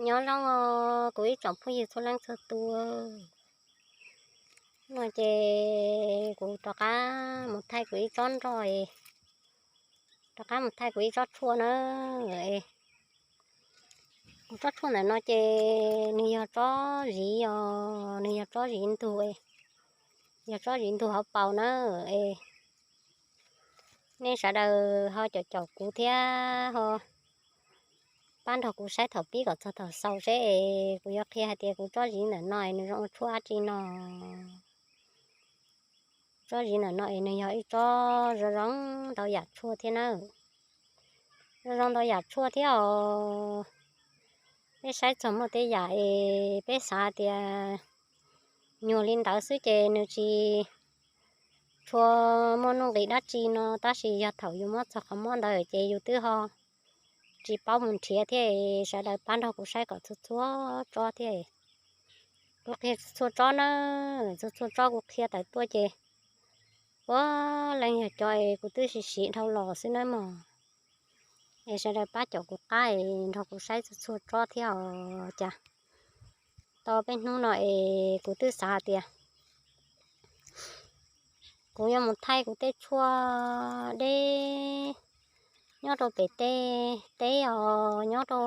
Nyob zoo kuv ib tsoom phooj ywg txhua leej txhua tus. No ces kuv rov qab mus thaij kuv ib tsob nroj, rov qab mus thaij kuv ib tsob tshuaj na. Kuv tsob tshuaj ntawm no ces nws yog tsob ziv os, nws yog tsob ziv ntug, yog tsob ziv ntug hauv paus na. Es nej sawv daws ho caum caum kuv thiab ho pab nrog kuv saib thaum pib kom txog thaum xaus seb es kuv yuav qhia hais tias kuv tsob ziv ntawm no es nws zoo ua tshuaj dab tsi no. Tsob ziv ntawm no es nws yog ib tsob zoo zoo ntau yam tshuaj thiab na. Zoo zoo ntau yam tshuaj thiab os. Peb saib txog muaj tej yam es peb xav tias nyuag li ntawd xwb ces nws tsis tshua muaj nuj nqis dab tsi no, tab sis yog thaum yus muab txog qhov mob ntawd ces yus twb ho tsis paub mus nrhiav thiab. Sawv daws pab nrog kuv saib kom txhua txhua tsob thiab. Kuv qhia txhua txhua tsob na, txhua txhua tsob kuv qhia tawm tuaj ces puav leej yog cov es kuv twb siv siv dhau los xwb nawb mog. Es sawv daws pab caum kuv qab es nrog kuv saib txhua txhua tsob thiab os. Cas tau peb hnub no es kuv twb xav hais tias kuv yuav mus thaij kuv tej tshuaj deb nyob rau pem tej teb os, nyob rau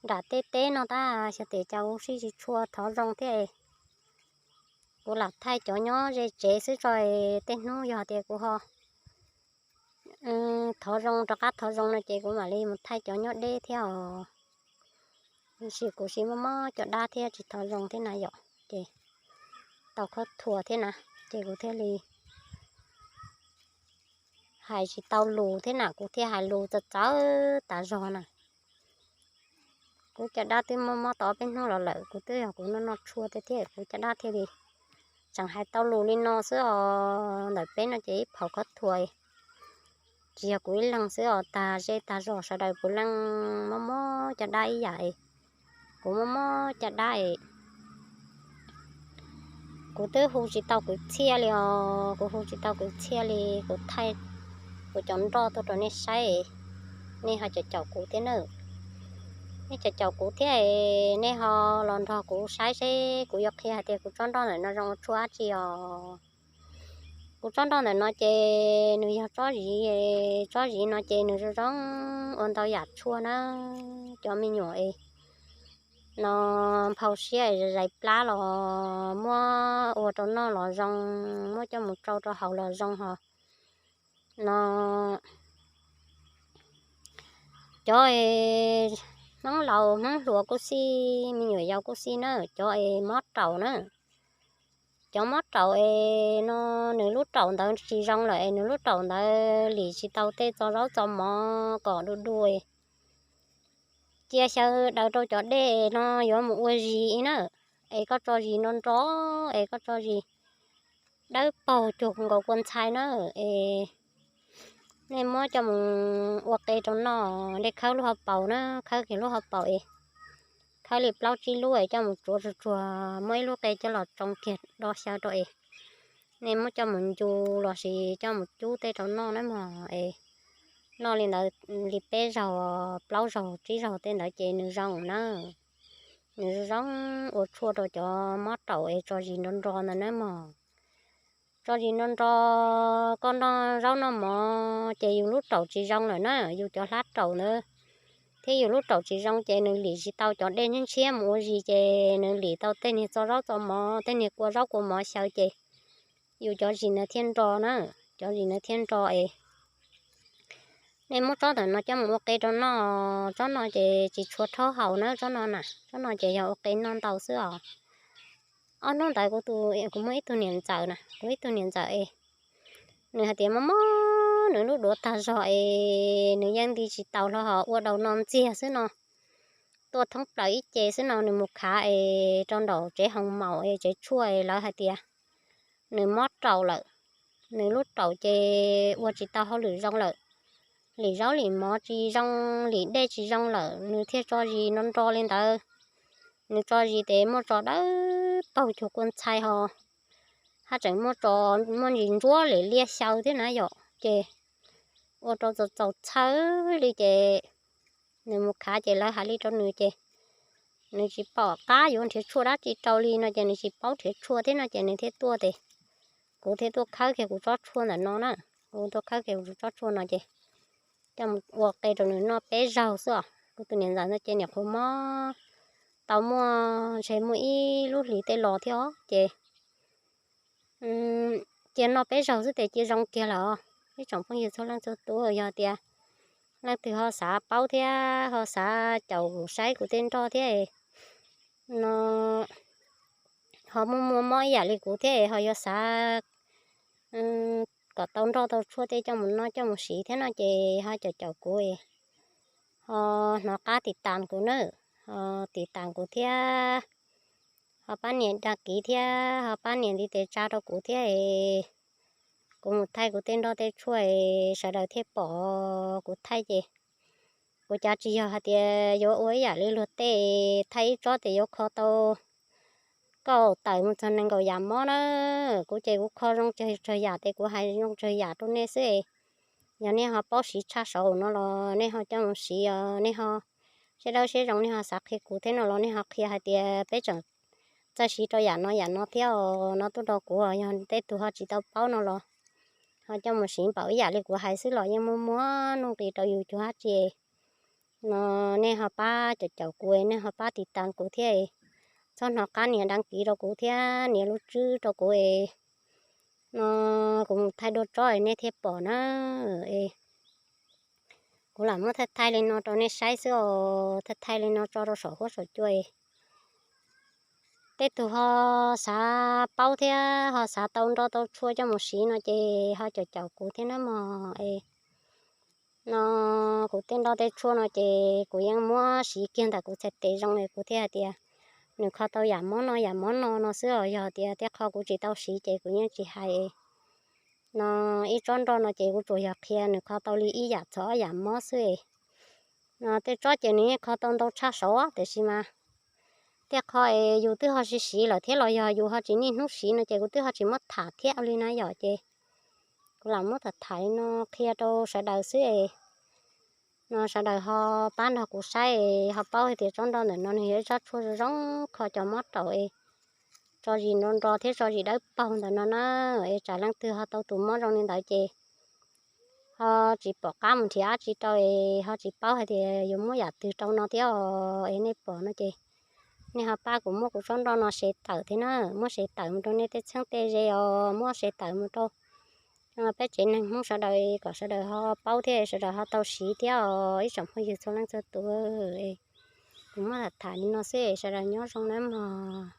nram tej teb no tab xyov tes cas kuv sib tsis tshua thov zoo thiab. Kuv lam thaij cov nyob ze tsev xwb tso, tej hnub yog tias kuv ho thov zoo rov qab thov zoo no ces kuv mam li mus thaij cov nyob deb thiab os. Tab sis kuv sis mob mob caj dab thiab tsis thov zoo thiab na yom, ces tau khaub thuas thiab na, ces kuv thiaj li hais tsis tau lus thiab na, kuv thiaj hais lus txawv txawv tas zog na. Kuv caj dab twb mob mob tau peb hnub los lawm, kuv twb yog kuv noj noj tshuaj tiag thiab kuv caj dab thiaj li tseem hais tau lus li no xwb os. Ntawm peb no ces ib phaum khaub thuas, tsis yog kuv ib leeg xwb os, tag zej tag zos sawv daws puav leej mob mob caj dab ib yam es kuv mob mob caj dab es kuv twb hu tsis tau kwv txhiaj li os, kuv hu tsis tau kwv txhiaj li, kuv thaij kuv cov nroj tuaj rau nej saib, nej ho caum caum kuv thiab na. Nej caum caum kuv thiab, nej ho los nrog kuv saib seb kuv yuav qhia hais tias kuv tsob nroj ntawm no zoo ua tshuaj dab tsi os. Kuv tsob nroj ntawm no ces nws yog tsob ziv, tsob ziv no ces nws zoo zoo ua ntau yam tshuaj na. Cov me nyuam es no nphau siab zais plab los muab ua rau noj los zoo, muab coj mus tsau rau haus los zoo ho. No cov Hmoob laus Hmoob hluas kuj xij, me nyuam yaus kuj xij na, cov es mob raum na. Cov mob raum es no nws lub raum ntawd tsis zoo lawm es nws lub raum ntawd lim tsis tau tej txo zaub txo mov kom du du, cia xyaw daws rau cov dej no yuav mus ua zis na. Es koj tso zis nro nro, es koj tso zis dawb paug cuag nkaus kua ntxhai na. Es nej muab coj mus ua qe rau noj, nej khawb lub hauv paus na, khawb kiag lub hauv paus es khawb li plaub tsib lub es coj mus tsuav tsuag tsuag, muab ib lub qe coj los tsoo kiag do xyaw rau es nej muab coj mus ncu lossis coj mus cub tej rau noj na mog. Es noj li ntawd li peb zaug, plaub zaug, tsib zaug tej ntawd ces nws zoo na. Nws zoo zoo ua tshuaj rau cov mob raum es tso zis nro nro ntawd na mog. Tso zis nro nro, koj noj zaub noj mov ces yus lub raum tsis zoo lawm na, yus cov hlab raum ntawd thiab yus lub raum tsis zoo ces nws lim tsis tau cov dej ntshiab ntshiab mus ua zis ces nws lim tau tej niag txo zaub txo mov, tej niag kua zaub kua mov xyaw ces yus cov zis ntawd thiaj nro na, cov zis ntawd thiaj nro es nej muab tsob ntawm no coj mus ua qe rau noj, tsob no ces tsis tshua rhaub haus na, tsob no na, tsob no ces yog ua qe noj ntau xwb os. Ob hnub ntawd kuv tus, kuv muaj ib tug niam ntxawm na, kuv ib tug niam ntxawm es nws hais tias mob mob nws lub duav tag zog es nws yeej nti tsis taus hlo ho ua daus no ntxiag xwb no. Tuaj thoob plaws ib ce xwb no nws mus khav es rau nraum tsev hoos maum es tsev tshuaj es lawv hais tias nws mob raum lawm, nws lub raum ces ua tsis tau hauj lwm zoo lawm, lim zaub lim mov tsis zoo, lim dej tsis zoo lawm nws thiaj tso zis nro nro li ntawd. Nws tso zis tes muaj tso dawb paug cuag kua ntxhai ho, haj tseem muaj tso, muaj ntsis ntsuab li liaj xyaw thiab na yom, ces ua rau txaus txaus txhawj li ces nws mus khav ces lawv hais li rau nws ces nws tsis pom qab yuav nrhiav tshuaj dab tsi rau li no ces nws tsis paub nrhiav tshuaj thiab no ces nws thiaj tuaj tes kuv thiaj tuaj khawb kiag kuv tsob tshuaj ntawm no na. Kuv tuaj khawb kiag kuv tsob tshuaj no ces coj mus ua qe rau nws noj peb zaug xwb os. Kuv tus niam ntxawm no ces niam qhuav mob tau muaj ntshe muaj ib lub hlis tej los thiab os ces cia noj peb zaug xwb tes cia zoo kiag lawm. Ib tsoom phooj ywg txhua leej txhua tus, yog tias leej twg ho xav paub thiab ho xav caum saib kuv tej nroj thiab no ho muaj muaj mob ib yam li kuv thiab ho yog xav kom tau nroj tau tshuaj tej coj mus noj coj mus siv thiab no ces ho caum caum kuv, ho hnov qab tiv tas kuv na, ho tiv tas kuv thiab ho pab nias dag kiv thiab ho pab nias ntiv tes tsa rau kuv thiab es kuv mus thaij kuv tej nroj tej tshuaj es sawv daws thiaj pom kuv thaij ces kuv cav tsis yog hais tias yuav ua ib yam li luag tej thaij ib tsob tes yuav kho tau kaum tawm mus txog nees nkaum yam mob na. Kuv ces kuv kho zoo tsawg yam tes kuv hais zoo tsawg yam rau nej xwb es yog nej ho paub siv tshaj saud no los nej ho coj mus siv os, nej ho siab dawb siab zoo nej ho xav qhia kuv thiab no los nej ho qhia hais tias peb tseem txawj siv rau yam no yam no thiab os no tuaj rau kuv os. Yog tej tug ho tsis tau paub no los ho coj mus siv npaum ib yam li kuv hais xwb los yeej muaj muaj nuj nqis rau yus cuag dab tsi no. Nej ho pab caum caum kuv, nej ho pab tiv tas kuv thiab, txhob hnov qab nias dag kiv rau kuv thiab nias lub tswb rau kuv es no kuv mus thaij dua tsob es nej thiaj pom na. Es kuv lam muab thaij thaij li no rau nej saib xwb os, thaij thaij li no tso rau saum huab saum cua es tej tug ho xav paub thiab ho xav tau nroj tau tshuaj coj mus siv no ces ho caum caum kuv thiab nawb mog. Es no kuv tej nroj tej tshuaj no ces kuv yeej muab siv kiag ntawm kuv txhais tes zoo es kuv thiaj hais tias nws kho tau yam mob no yam mob no no xwb os. Yog tias tej qho kuv tsis tau siv ces kuv yeej tsis hais. No ib tsob nroj no ces kuv tsuas yog qhia nws kho tau li ib yam txog ob yam mob xwb es no tej tsob ces nws yeej kho tau ntau tshaj saud tiam sis mas tej qho es yus twb ho siv siv lawm thiab los yog yus ho tsis niaj hnub siv no ces kuv twb ho tsis muab tham thiab li na yom. Ces kuv lam muab tham tham li no qhia rau sawv daws xwb es no sawv daws ho pab nrog kuv saib es ho paub hais tias tsob nroj ntawm no nws yog ib tsob tshuaj zoo zoo kho cov mob raum es tso zis nro nro thiab tso zis dawb paug ntawm no na. Es tsam leej twg ho tau tus mob zoo li ntawd ces ho tsis pom qab mus nrhiav dab tsi rau es ho tsis paub hais tias yuav muab yam twg rau no thiab os. Es nej pom no ces nej ho pab kuv muab kuv tsob nroj no se tawm thiab na, muab se tawm mus rau nej tej txheeb tej ze os, muab se tawm mus rau peb tsev neeg Hmoob sawv daws kom sawv daws ho paub thiab sawv daws ho tau siv thiab os ib tsoom phooj ywg txhua leej txhua tus. Kuv muab tham tham li no xwb es sawv daws nyob zoo nawb mog.